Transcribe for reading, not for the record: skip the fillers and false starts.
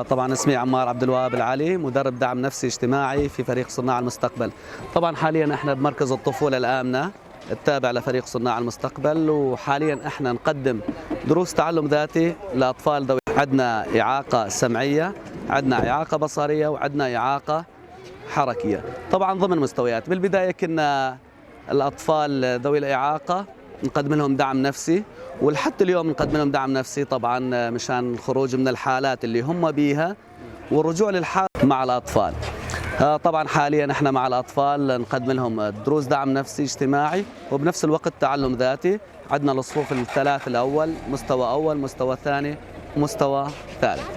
طبعا اسمي عمار عبد الوهاب العلي، مدرب دعم نفسي اجتماعي في فريق صناع المستقبل. طبعا حاليا احنا بمركز الطفولة الآمنة التابع لفريق صناع المستقبل، وحاليا احنا نقدم دروس تعلم ذاتي لاطفال ذوي عندنا اعاقه سمعية، عندنا اعاقه بصريه، وعندنا اعاقه حركية. طبعا ضمن مستويات. بالبداية كنا الاطفال ذوي الاعاقة نقدم لهم دعم نفسي، ولحتى اليوم نقدم لهم دعم نفسي طبعا مشان الخروج من الحالات اللي هم بيها والرجوع للحال مع الاطفال. طبعا حاليا احنا مع الاطفال نقدم لهم دروس دعم نفسي اجتماعي وبنفس الوقت تعلم ذاتي. عندنا الصفوف الثلاث، الاول مستوى اول، مستوى ثاني، مستوى ثالث.